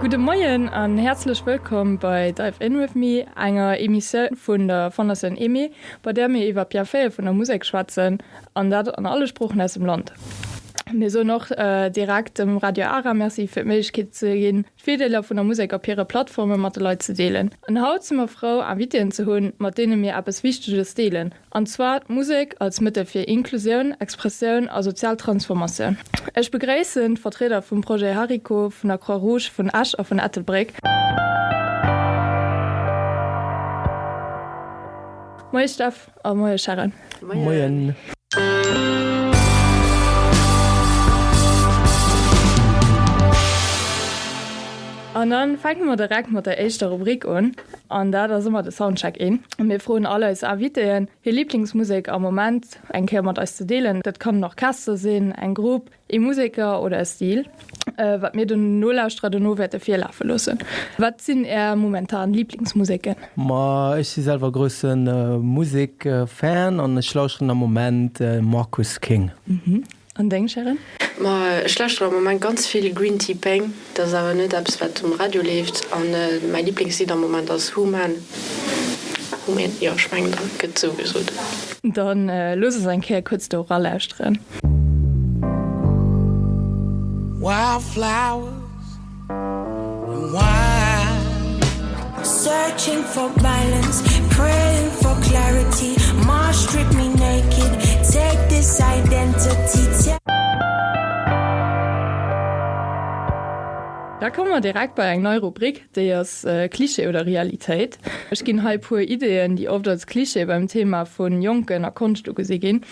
Gudde Moien an häerzlech wëllkomm bei Dive In With Me, enger Emissioun vun der Fondatioun Aimée, bei där mir iwwer d'Bienfaite vun der Musek schwätzen, an dat an alle Sproochen aus dem Land. Mir soen och direkt dem Radio Ara Merci fir d'Méiglechkeet ze ginn, d'Virdeeler vun der Musek op hire Plattforme mat de Leit ze deelen. An haut si mer frou, Invitéen ze hunn, mat deene mir eppes Wichteges deelen, An zwar d'Musek als Mëttel fir Inklusioun, Expressioun a sozial Transformatioun. Ech begréissen d'Vertrieder vum Projet Hariko, vun der Croix Rouge vun Esch a vun Ettelbréck. Moie Steff a moie Sharon. Moien. An dann fänke mer direkt mat der éischter Rubrik un, an dat ass ëmmer de Soundcheck-In. Mir froen all eis Invitéen, hir Liblingsmusek am Moment eng Kéier mat eis ze deelen. Dat kann en Orchester sinn, eng Grupp, ee Museker oder e Stil, wat mir den Nolauschterer dono wäerte virlafe loossen. Wat sinn Är momentan Liblingsmuseken? Ma ech si selwer grousse Musek-Fan an ech lauschteren am Moment Marcus King. An deng, Sharon? Ma ech lauschteren am Moment ganz vill Green Tea Peng. Dat ass awer net eppes wat um Radio leeft. An mäi Liblingslidd am Moment ass Human. Human, jo ech mengen dat gëtt esou gesot. Dann looss eis eng Kéier kuerz do eralauschteren. Wildflowers and wine. Searching for balance, praying for clarity. Ma strip me naked, take this identity. Da komme mer direkt bei eng nei Rubrik, déi ass Klischee oder Realitéit. Ech ginn hei e puer Ideeën, déi oft als Klischee beim Thema vu Jonken a Konscht ugesi ginn.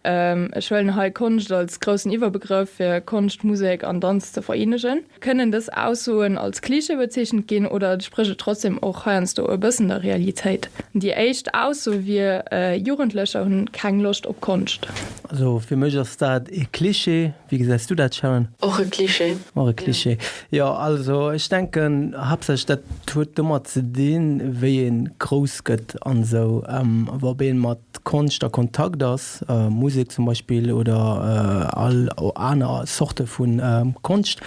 Ech huelen hei Konscht als groussen Iwwerbegrëff fir Konscht, Musek an Danz ze vereenegen. Kënnen dës Aussoen als Klischee bezeechent ginn oder entsprécht et trotzdem och heiansdo e bëssen der Realitéit? Déi éischt Ausso wier, Jugendlecher hunn keng Loscht op Konscht. Also fir mech ass dat e Klischee. Wéi gesäis du dat, Sharon? Och e Klischee. Och e Klischee. Jo, also ech denken haaptsächlech dat huet domat ze dinn, wéi ee grouss gëtt an esou, ob ee mat Konscht a Kontakt ass, Musek zum Beispill oder all aner Sorte vu Konscht.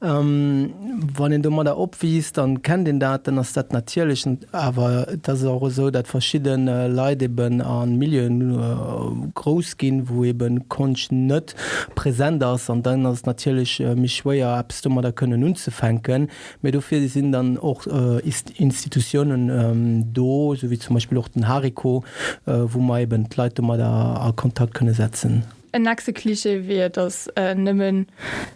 Wann een domadder opwiisst, dann kennt een dat, dann ass dat natierlech. Awer et ass och esou, datt verschidde Leit eben a Milieuen grouss ginn, wou eben Konscht net present ass an dann ass et natierlech méi schwéier, eppes domadder kënnen unzefänken. Mee dofir sinn dann och Institutiounen do, esou wéi zum Beispill och den Hariko, wou mer eben d'Leit domadder a Kontakt kënne setzen. En nächste Cliché wier, datt nëmmen,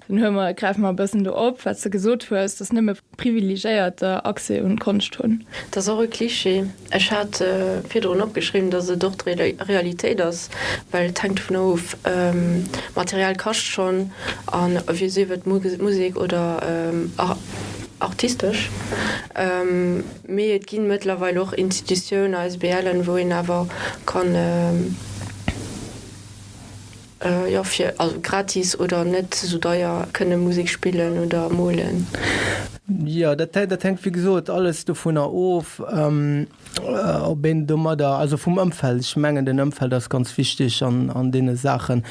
dann huele mer, gräife mer e bëssen do op, wat s de gesot hues, datt nëmme Privilegéierter Accès un d'Konscht hunn. Dat ass och e Cliché. Ech hat virdrun opgeschriwwen, datt et och d'Realitéit ass, well et hänkt dovun of, Material kascht schonn a sief et Musek oder artistesch. Mee et gi mëttlerweil och Institutiounen, ASBLen, wou een awer kann, Jo, fir also gratis oder net esou deier kënne Musek spillen oder molen. Jo, dat dat hänkt wéi gesot alles dovunner of, ob een domadder, also vum Ëmfeld. Ech mengen den Ëmfeld ass ganz wichteg an an deene Saachen.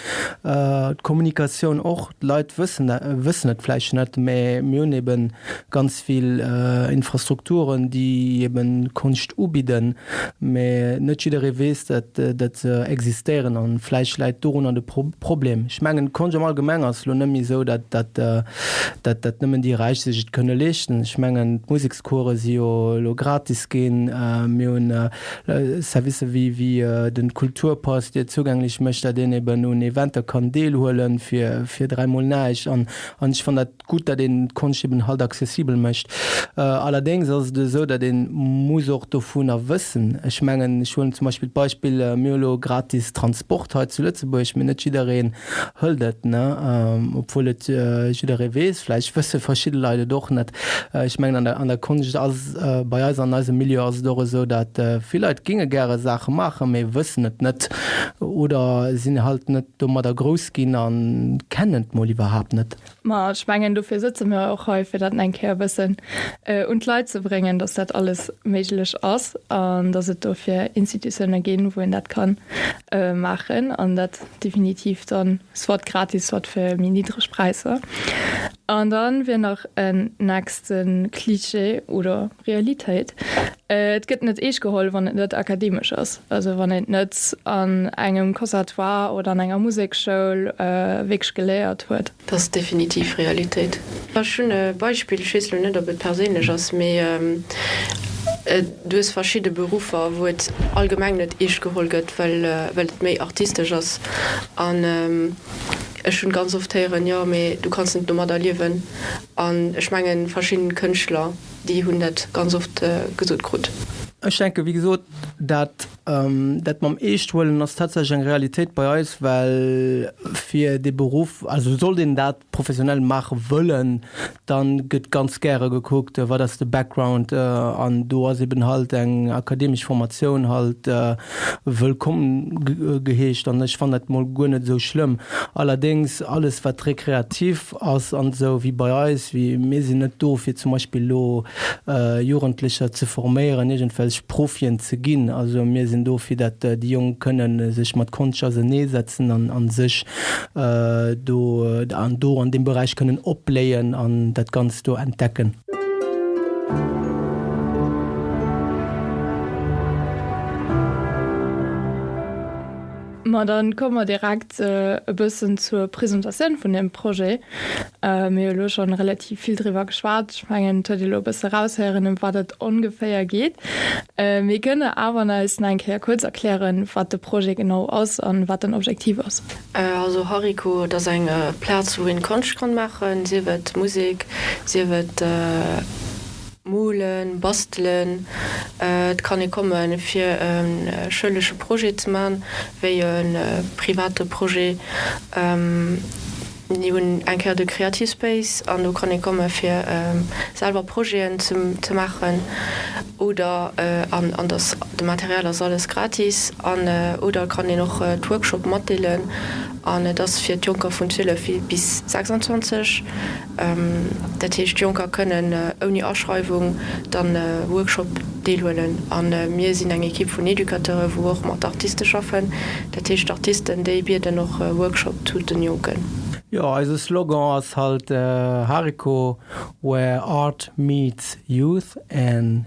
D'Kommunikatioun och, d'Leit wëssen dat wëssen et vläicht net, mä mir hunn eben ganz vill Infrastrukturen, déi eben Konscht ubidden. Mä net jidderee weess, dat dat se existéieren an vläicht läit dorunner de Problem. Ech mengen, d'Konscht am Allgemeng ass elo net méi esou, dat dat dat dat nëmmen déi Räich sech et kënne leeschten. Ech mengen, d'Musekscourse si jo elo gratis ginn. Mir hunn Servicer wéi wéi de Kulturpass, dee et zougänglech mécht, dat een eben un Eventer kann deelhuelen fir fir dräimol näischt. An an ech fannen dat Gutt, datt een d'Konscht eben halt accessibel mécht. Allerdéngs ass et esou, datt ee muss och dovunner wëssen. Ech mengen, ech huelen zum Beispill d'Beispill, mir hu lo gratis Transport hei zu Lëtzebuerg, mee net jiddereen hëlt et, ne, obwuel et jidderee weess. Vläicht wësse verschidde Leit et och net. Ech mengen, an der, an der Konscht ass, bei eis an eisem Milieu ass et och esou, datt vill Leit géinge gäre Saache maachen, mee wëssen et net oder sinn halt net domadder grouss ginn a kennen et mol iwwerhaapt net. Ma ech mengen, dofir sëtze mir och hei, fir dat eng Kéier e bëssen un d'Leit ze bréngen, dass dat alles méiglech ass an dass et dofir Institutioune ginn, wou een dat ka maachen an dat definitiv dann soit gratis, soit fir méi niddreg Präisser. An dann wier nach en nächste Cliché oder Realitéit, Et gëtt net eescht geholl, wann et net akademesch ass. Also wann een et net an engem Conservatoire oder an enger Museksschoul wierklech geléiert huet. Dat ass definitiv Realitéit. Ech hunn e Beispill, ech weess elo net, ob et perséinlech ass, mee du hues verschidde Beruffer, wou et allgemeng net eescht geholl gëtt, well et méi artistesch ass. An ech hunn ganz oft héieren, jo, mee du kanns net domadder liewen. An ech mengen, verschidden Kënschtler, déi hunn dat ganz oft gesot krut. Ech denken, wéi gesot, dat dat mam Eescht huelen ass tatsächlech eng Realitéit bei eis, well fir dee Beruff, also sollt een dat professionell maache wëllen, da gëtt ganz gäre gekuckt, wat ass de Background, an do ass eben halt eng akademesch Formatioun halt wëllkomm geheescht an ech fannen dat mol guer net esou schlëmm. Allerdéngs alles wat rekreativ ass an esou wéi bei eis, wéi mir sinn net do fir zum Beispill elo Jugendlecher ze forméieren iergendwelch Profien ze ginn. Also mir sinn do fir dat déi Jonk kënnen sech mat Konscht auserneesetzen an an sech do an do an deem Beräich kënnen opbléien an dat Ganzt do entdecken. Ma dann komme mer direkt e bëssen zur Presentatioun vun deem Projet. Mir hu elo schonn relativ vill driwwer geschwat. Ech mengen, et huet ee elo e bësse eraushéieren, ëm wat et ongeféier geet. Mee kënnt Der awer eis nach eng Kéier kuerz erklären, wat de Projet genau ass an wat den Objektiv ass? Also Hariko, et ass eng Plaz wou een Konscht kann maachen, sief et Musek, sief et molen, bastelen. Et kann ee komme fir e schoulesche Projet ze man, wéi e private Projet. Mir hunn eng Kéier de Creative Space an do kann ee komme fir selwer Projeten ze maachen oder an an dass de Material ass alles gratis an oder kann een och d'Workshop matdeelen an et ass fir d'Jonker vun 12 bis 26. Dat heescht d'Jonker kënnen ouni Aschreiwung dann Workshop deelhuelen a mir sinn eng Ekipp vun Educateure wou och mat Artiste schaffen. Dat heescht d'Artisten déi bieden och Workshop zu den Jonken. Jo, eise Slogan ass halt Hariko, where art meets youth and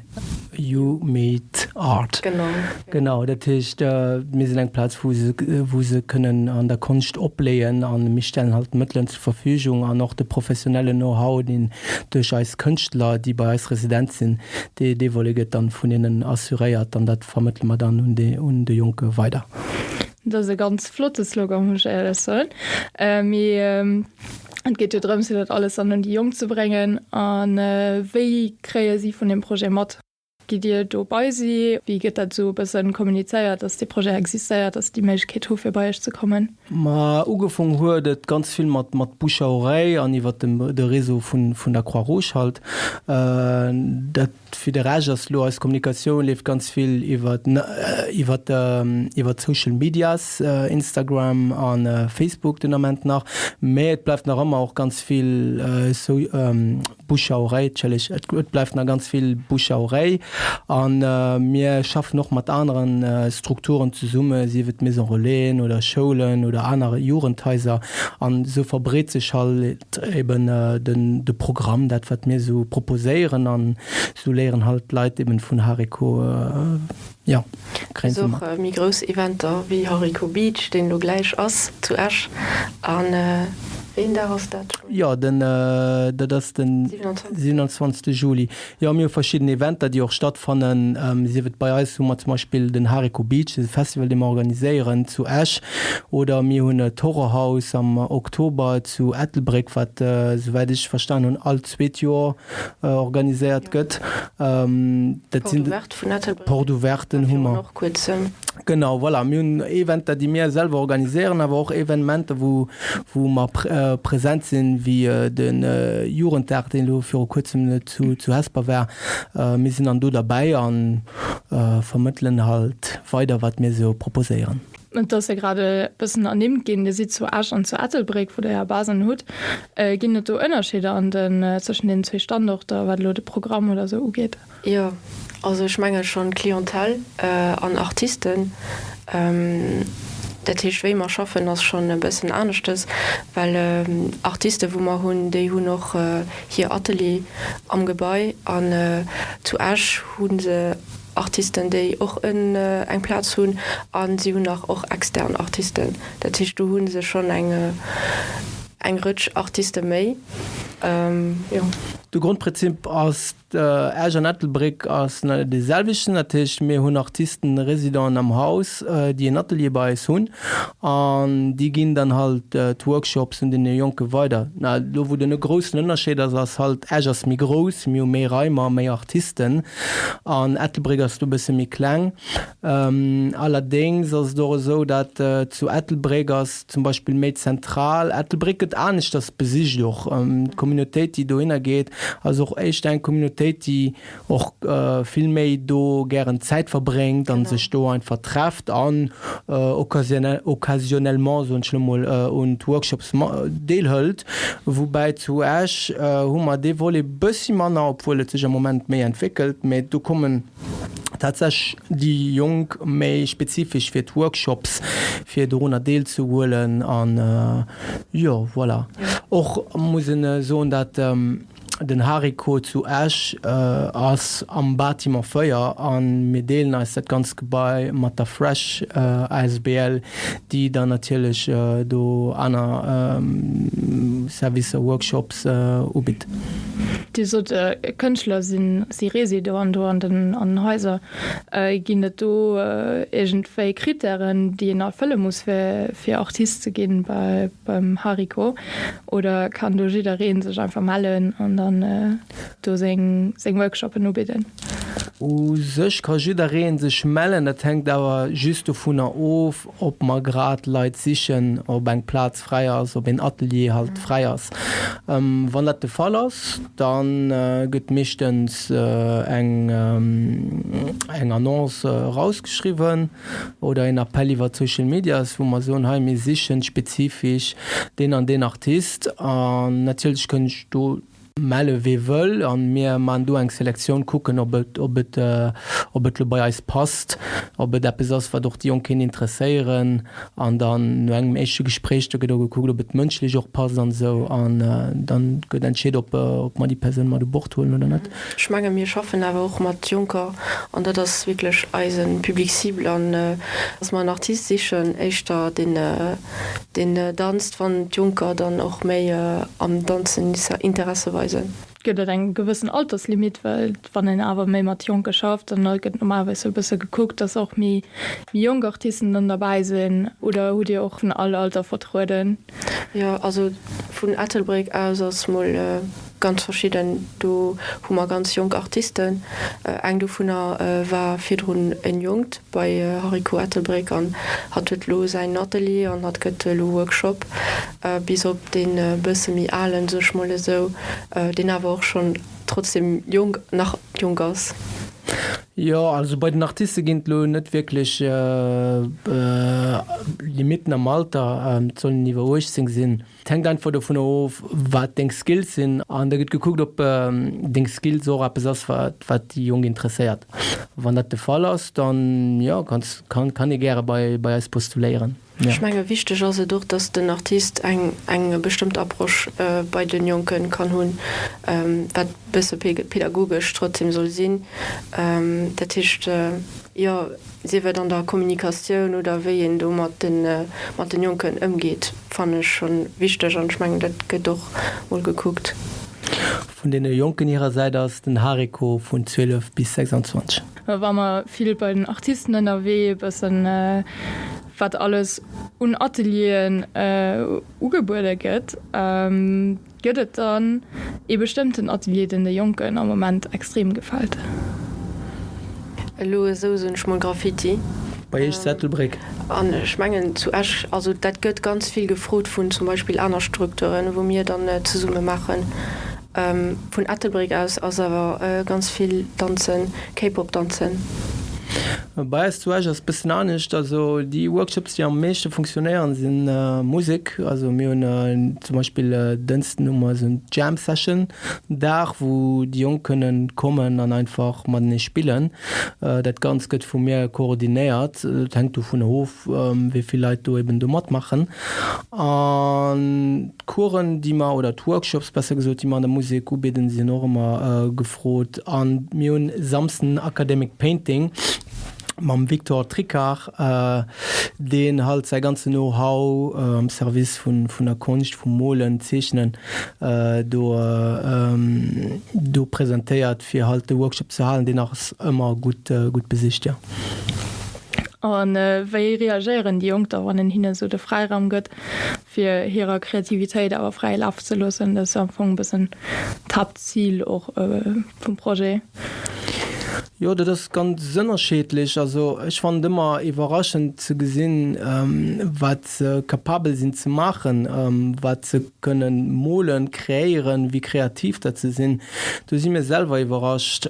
you meet art. Genau. Genau, dat heescht mir sinn eng Plaz wou se wou se kënnen an der Konscht opbléien an mir stellen halt d'Mëttelen zur Verfügung an och de professionellen Know-how deen duerch eis Kënschtler déi bei eis resident sinn, dee dee Volet gëtt dann vun hinnen assuréiert an dat vermëttele mer dann un de un de Jonke weider. Dat ass e ganz flotte Slogan, muss ech éierlech soen. Mee et geet jo drëms, fir dat alles dann un déi Jonk ze bréngen. A wéi kréie si vun deem Projet mat? Gitt Dir do bei si? Wéi gëtt dat esou e bëssen kommunizéiert, dass dee Projet existéiert, dass si déi Méiglechkeet hu fir bei Iech ze kommen? Ma ugefong huet et ganz vill mat mat Bouche à oreille an iwwert de de Réseau vun vun der Croix-Rouge halt. Dat fir de Rescht ass elo eis Kommunikatioun leeft ganz vill iwwert iwwert iwwert Social Medias, Instagram a Facebook den Ament nach. Mä et bleift nach ëmmer och ganz vill sou Bouche à oreille, entschëlleg, et bleift nach ganz vill Bouche à oreille. A mir schaffen och mat anere Strukturen zesumme, sief et Maison Relaisen oder Schoulen oder aner Jugendhaiser. An esou verbreet sech halt eben den, de Programm, dat wat mir esou proposéieren. An esou léieren halt d'Leit eben vun Hariko. Jo, kréien se mat. Och méi grouss Eventer wéi Hariko Beach, deen elo gläich ass zu Esch. A wéi een Dag ass dat schonn? Jo, den, dat ass den 27. Juli. Jo, mir hu verschidden Eventer, déi och stattfannen. Sief et bei eis hu mer zum Beispill den Hariko Beach, e Festival, dee mer organiséieren zu Esch. Oder mir hunn d'Horrorhaus am Oktober zu Ettelbréck, wat, souwäit ech verstan hunn, all zweet Joer organiséiert gëtt. Dat sinn Porte ouverte vun Ettelbréck. Porte ouverten hu mer. Och kuerzem. Genau, voilà. Mir hunn Eventer, déi mir selwer organiséieren, awer och Evenementer, wou, wou mer present sinn, wéi de Jugenddag, deen elo viru kuerzem zu, zu Hesper war. Mir sinn dann do derbäi a vermëttelen halt weider, wat mir esou proposéieren. Et ass jo grad e bëssen ernimmt ginn, Dir sidd zu Esch an zu Ettelbréck, wou Der Är Basen hutt. Ginn et do Ënnerscheeder an den, zwëschen deenen zwee Standorter, wat elo de Programm oder esou ugeet? Jo, also ech menge schonn Clientèle an Artisten. Dat heescht, wéi mer schaffen, ass schonn e bëssen aneschtes, well Artiste wou mer hunn, déi hunn och hir Atelier am Gebai an zu Esch hu se Artisten, déi och eng Plaz hunn a si hunn nach och extern Artisten. Dat heescht, do hu se schonn eng eng Rëtsch Artiste méi, jo. De Grondprinzip ass, Esch an Ettelbréck ass dee selwechten. Dat heescht, mir hunn Artisten, Residenten am Haus, déi en Atelier bei eis hunn an déi ginn dann halt d'Workshops un deene Jonke weider. Do wou den groussen Ënnerscheed ass, ass halt, Esch ass méi grouss, mir hu méi Raimer, méi Artisten an Ettelbréck ass do e bësse méi kleng. Allerdéngs ass et och esou, datt zu Ettelbréck ass zum Beispill méi zentral. Ettelbréck gëtt aneschters besicht och. D'Communautéit, déi dohinner geet, ass och éischter eng Communautéit, déi och vill méi do gären Zäit verbréngt a sech do einfach trefft an occasionnellement, soen ech elo mol, un d'Workshops deelhëlt. Woubäi zu Esch hu mer dee Volet e bëssi manner, obwuel et sech am Moment méi entwéckelt, mä do kommen tatsächlech déi Jonk méi spezifesch fir d'Workshops, fir dorunner deelzehuelen an jo, voilà. Och muss een soen, dat den Hariko zu Esch ass am Bâtiment 4 a mir deelen eis dat ganzt Gebai mat der Fresh asbl, déi dann natierlech do aner Servicer, Workshops ubitt. Dir sot, Kënschtler si Residenten do an den Haiser. Ginn et do iergendwéi Krittären, déi een erfëlle muss, fir Artist ze ginn beim Hariko? Oder kann do jidderee sech einfach mellen an dann do seng Workshoppen ubidden? U sech ka jidderee sech mellen. Dat hänkt awer just dovunner of, ob mer grad Leit sichen, ob eng Plaz fräi ass, ob een Atelier halt fräi ass. Wann dat de Fall ass, da gëtt meeschtens eng eng Annonce erausgeschriwwen oder een Appell iwwer Social Medias, wou mer soen, hei mir sichen spezifesch deen an deen Artist. An natierlech kënn ech do Melle wee wëll an mir man do eng Selektioun, kucken ob et ob et ob et lo bei eis passt, ob et eppes ass wat och déi Jonk kéint interesséieren an dann no engem éischte Gespréich da gëtt och gekuckt ob et mënschlech och passt an esou an dann gëtt entscheet ob ob mer déi Persoun mat u Bord huelen oder net. Ech menge mir schaffen awer och mat Jonker an dat ass wierklech eise Public cible an dass mer en Artist sichen éischter deen Deen danzt, wann d'Jonker dann och méi am Danzen Interesse weisen. Gëtt et eng gewëssen Alterslimit? Well wann een awer méi mat Jonke schafft, dann gëtt normalerweis sou e bësse gekuckt, dass och méi jonk Artisten dann derbäi sinn. Oder hutt Dir och vun all Alter vertrueden? Jo, also vun Ettelbréck aus ass mol ganz verschidden. Do hu mer ganz jonk Artisten. Eng dovunner war virdrun en Jonkt. Bei Hariko Ettelbréck an hatt huet lo säin Atelier an hatt gëtt elo Workshop bis op deen bësse méi alen, soe ech mol esou, deen awer och schonn trotzdem jonk, nach jonk ass. Jo, also bei den Artiste ginn et lo net wierklech Limitten am Alter, et sollen iwwer 18 sinn. Et hänkt einfach dovunner of, wat deng Skills sinn an da gëtt gekuckt, ob deng Skills och eppes ass, wat wat déi Jonk interesséiert. Wann dat de Fall ass, dann jo, kanns kann kann ee gäre bei bei eis postuléieren, jo. Ech menge wichteg ass et och, datt den Artist eng eng bestëmmt Approche bei de Jonke kann hunn, wat bësse pedagogesch trotzdem soll sinn. Dat heescht, jo, sief et an der Kommunikatioun oder wéi een do mat de mat den Jonken ëmgeet, fannen ech schonn wichteg an ech mengen dat gëtt och mol gekuckt. Vun deene Jonken hirer Säit ass den Hariko vun 12 bis 26. Wa mer vill bei den Artisten ënnerwee, e bëssen wat alles un Atelieren ugebuede gëtt. Gëtt et dann ee bestëmmten Atelier, den de Jonken am Moment extrem gefält? Elo esou soen ech mol Graffiti. Bei iech zu Ettelbréck? An ech mengen zu Esch, also dat gëtt ganz vill gefrot vun zum Beispill aner Strukturen, wou mir dann zesumme maachen. Vun Ettelbréck aus ass awer ganz vill Danzen, K-Pop danzen. Bei eis zu Esch ass et bëssen anescht. Also déi Workshops, déi am meeschte funktionéieren, si Musek. Also mir hunn zum Beispill Dënschden hu mer esou en Jam Session Dag, wou déi Jonk kënnen kommen an einfach matenee spillen. Dat Ganzt gëtt vu mir koordinéiert. Et hänkt dovun of, wéi vill Leit do eben do matmaachen. An d'Coursen, déi mer, oder d'Workshops besser gesot, déi mer an der Musek ubidden, sinn och ëmmer gefrot. An mir hunn Samsden Academic Painting mam Victor Tricart, deen halt säi ganzen Know-how am Service vun der Konscht, vum Molen, Zeechnen do do presentéiert, fir halt de Workshop ze halen. Deen ass ëmmer gutt gutt besicht, jo. A wéi reagéieren déi Jonk da, wann een hinnen esou de Fräiraum gëtt, fir hirer Kreativitéit awer fräie Laf ze loossen? Dat ass jo am Fong e bëssen d'Haaptzil och vum Projet. Jo, dat ass ganz ënnerscheedlech. Also ech fannen et ëmmer iwwerraschend ze gesinn, wat se capabel sinn ze maachen, wat se kënnen molen, kreéieren, wéi kreativ dat se sinn. Do si mir selwer iwwerrascht.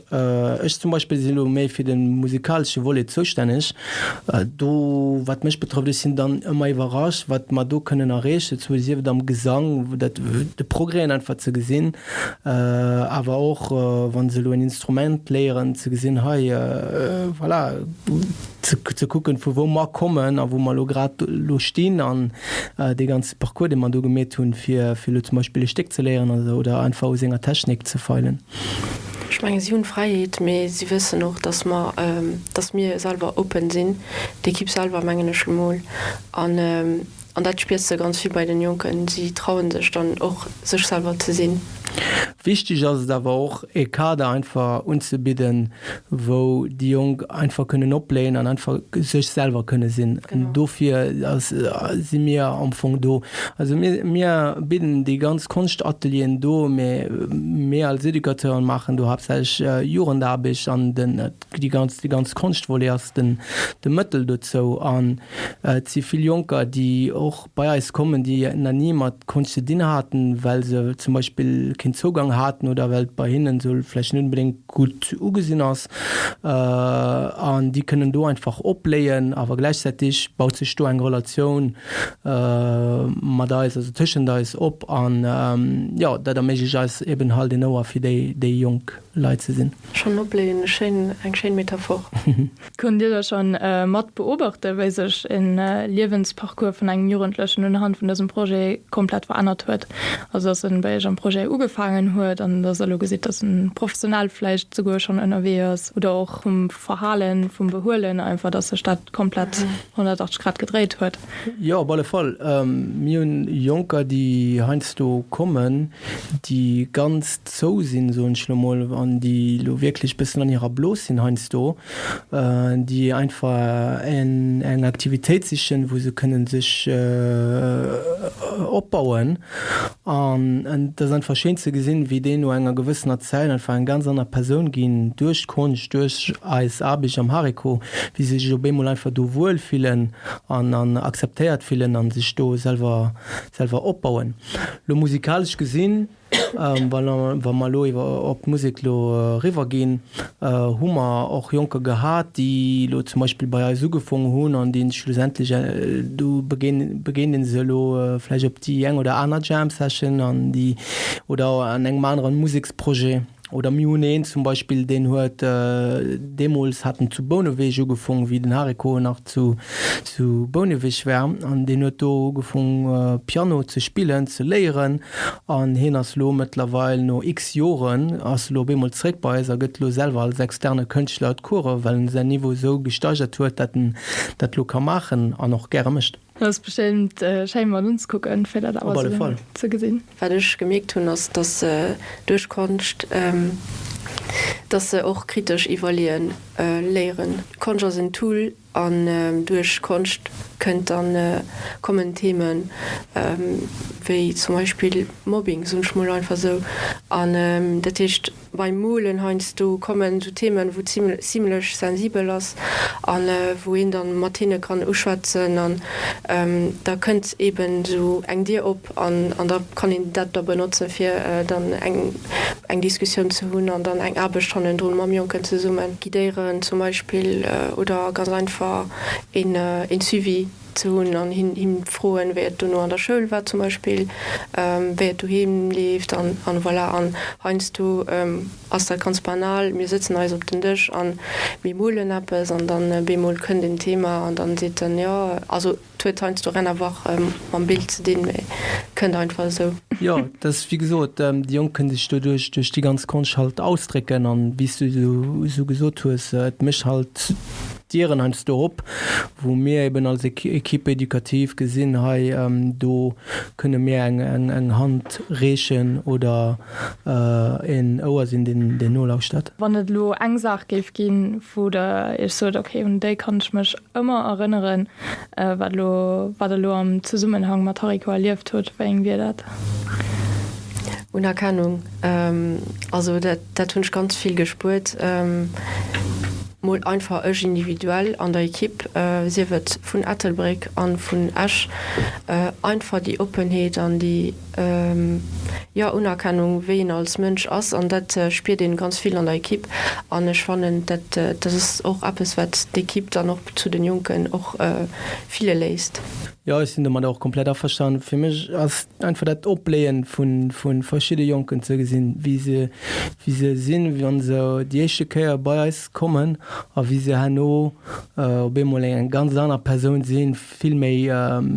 Ech zum Beispill sinn elo méi fir de musikalesche Volet zoustänneg. Do, wat mech betrëfft, ech sinn dann ëmmer iwwerrascht, wat mer do kënnen erreechen, sief et am Gesang, dat de Progrèsen einfach ze gesinn, Awer och wa se elo en Instrument léieren, ze gesinn, hei, voilà, ze kucken, vu wou mer kommen a wou mer elo grad elo stinn an dee ganze Parcours, dee mer do gemeet hunn, fir elo zum Beispill e Stéck ze léieren oder einfach u senger Technik ze feilen. Ech menge si hunn d'Fräiheet, mee si wëssen och, datt mer, datt mir selwer open sinn, d'Ekipp selwer, mengen ech elo mol. An An dat spiers de ganz vill bei den Jonken, si trauen sech dann och sech selwer ze sinn. Wichteg ass et awer och e Kader einfach unzebidden, wou déi Jonk einfach kënnen opbléien an einfach sech selwer kënne sinn. Dofir si mir am Fong do. Also mir mir bidden déi ganz Konschtatelieren do, mee mir als Educateuren maachen do haaptsächlech Jugendaarbecht an den déi ganz déi ganz Konschtvolet ass den de Mëttel dozou an et si vill Jonker, déi och bei eis kommen, déi nach ni mat Konscht ze dinn haten, well se zum Beispill keen Zougang haten oder well et bei hinnen esou vläicht net onbedéngt gutt ugesinn ass an déi kënnen do einfach opbléien, awer gläichzäiteg baut sech do eng Relatioun mat eis, also tëschent eis op an jo, dat erméiglecht eis eben halt een Ouer fir déi déi Jonk. Leit ze sinn. Schon opléien, e schéin, eng schéin Metaphor. Konnt Dir da schon mat beobachten, wéi sech en Liewensparcours vun engem Jugendlechen unhand vun dësem Projet komplett verännert huet? Also dass en bei Iech am Projet ugefaangen huet an dass Der elo gesitt, dass en professionell vläicht souguer schon ënnerwee ass oder och vum Verhalen, vum Behuelen einfach, dass sech dat komplett 180 Grad gedréit huet? Jo, op alle Fall. Mir hunn Jonker, déi heiansdo kommen, déi ganz zou sinn, soen ech elo mol, an déi elo wierklech bëssen an hirer Blos sinn heiansdo, déi einfach eng Aktivitéit sichen, wou se kënnen sech opbauen. An et ass einfach schéin ze gesinn, wéi déi no enger gewëssener Zäit einfach eng ganz aner Persoun ginn, duerch d'Konscht, duerch eis Aarbecht am Hariko, wéi se sech op eemol einfach do wuel fillen an akzeptéiert fillen a sech do selwer selwer opbauen. Lo musikalesch gesinn, wa mer elo iwwer op d'Musek elo eriwwer ginn, hu mer och Jonker gehat, déi elo zum Beispill bei eis ugefong hunn an déi schlussendlech do begéint ee se elo vläicht op déi eng oder aner Jam Session an déi oder an engem aneren Museksprojet. Oder mir hunn een zum Beispill, deen huet deemools hat en zu Bouneweg ugefong, wéi den Hariko nach zu zu Bouneweg war, an deen huet do ugefong Piano ze spillen, ze léieren, an hien ass elo mëttlerweil no x Joren ass elo op eemol zréck bei eis a gëtt elo selwer als externe Kënschtler d'Coursen, well en säin Niveau esou gesteigert huet, dat en dat elo ka maachen an och gäre mécht. Dat ass bestémmt schéin mat unzekucken fir dat awer sou ze gesinn. Wat ech gemierkt hunn ass, dass se duerch Konscht, dass se och kritesch iwwerleeën léieren. Konscht ass en Tool. An duerch Konscht kënnt dann, kommen Themen wéi zum Beispill Mobbing, soen ech mol einfach esou. An dat heescht beim Molen heiansdo kommen esou Themen, wou zimlech sensibel ass an wou een dann mat hinne kann uschwätzen an da kënnt eben esou eng Dier op. An an da kann een dat da benotzen, fir dann eng eng Diskussioun ze hunn an dann eng Aarbecht hannendrun mam Jonken zesummen guidéieren zum Beispill oder ganz einfach een een Suivi ze hunn an him him froen, wéi et dono an der Schoul war zum Beispill, wéi et doheem leeft an an voilà. An heiansdo ass dat ganz banal, mir sëtzen eis op den Dësch an mir molen eppes an dann bemol kënnt en Thema an dann seet en, jo also Et huet heiansdo rien à voir mam Bild ze dinn, mee kënnt einfach esou. Jo, dat ass wéi gesot, déi Jonk kënne sech doduerch, duerch déi ganz Konscht halt ausdrécken an wéi s du esou gesot hues, et mécht halt Dieren heiansdo op, wou mir eben als Equipe éducative gesinn, hei do kënne mir eng Hand reechen oder een Ouer sinn, deen nolauschtert. Wann et elo eng Saach géif ginn, wou Der Iech sot, okay, un déi kann ech mech ëmmer erënneren, wat elo, wat Der elo am Zesummenhang mat Hariko erlieft hutt, wéi eng wier dat? Unerkennung, also dat, dat hunn ech ganz vill gespuert, mol einfach ech individuell an der Equipe, sief et vun Ettelbréck an vun Esch, einfach déi Oppenheet an déi, jo, Unerkennung, wéi een als Mënsch ass, an dat spiert een ganz vill an der Equipe an ech fannen, dat dat ass och eppes, wat d'Equipe dann och zu den Jonken och fille léisst. Jo, ech sinn domadder och komplett averstanen. Fir mech ass einfach dat Opbléien vu verschidde Jonken ze gesinn, wéi se wéi se sinn, wa se déi éischte Kéier bei eis kommen a wéi se herno op eemol eng ganz aner Persoun sinn, vill méi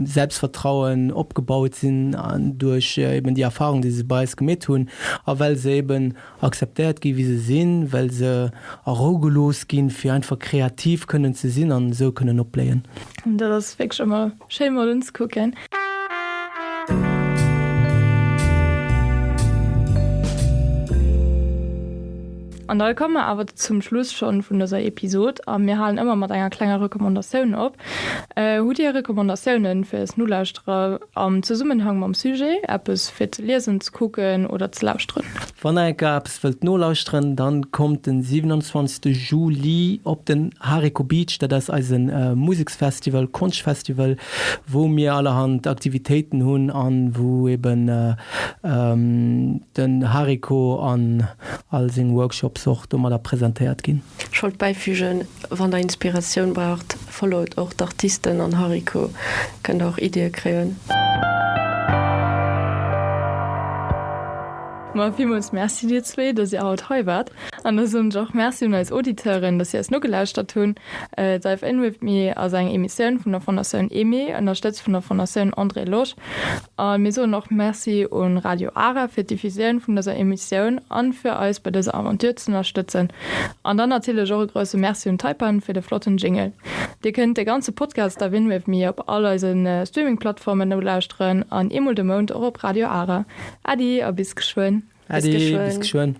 Selbstvertrauen opgebaut sinn duerch eben déi Erfahrung, déi se bei eis gemeet hunn a well se eben akzeptéiert gi wéi se sinn, well se a Rou gelooss ginn, fir einfach kreativ kënnen ze sinn an esou kënnen opbléien. Dat ass wierklech ëmmer schéin mat unzekucken. An da komme mer awer zum Schluss schonn vun dëser Episod a mir halen ëmmer mat enger klenger Recommandatioun op. Hutt Dir Recommandatiounen fir eis Nolauschterer am Zesummenhang mam Sujet, eppes fir ze liesen, ze kucken oder ze lauschteren? Wann der enker eppes wëllt nolauschteren, dann kommt den 27 Juli op den Hariko Beach. Dat ass eise Museksfestival, Konschtfestival, wou mir allerhand Aktivitéiten hunn an wou eben den Hariko an all seng Workshops och domadder presentéiert ginn. Ech wollt bäifügen, wann der Inspiratioun braucht, followt och d'Artisten an Hariko, kënnt der och Iddie kréien. Ma villmools Merci dir zwee, dass dir haut hei waart. An da soen ech och Merci un eis Auditeuren, dass si eis nogelauschtert hunn. Dive In With Me ass eng Emissioun vun der Fondatioun Aimée, ënnerstëtzt vun der Fondatioun André Losch. A mir soen och Merci un Radio Ara fir d'Diffusioun vun dëser Emissioun an fir eis bei dëser Aventure z'ënnerstëtzen. An dann natierlech och e grousse Merci un Taipan fir de flotten Jingle. Dir kënnt de ganze Podcast Dive In With Me op all eise Streaming-Plattformen nolauschteren an eemol de Mount och op Radio Ara. Äddi a bis geschwënn. Äddi, bis geschwënn.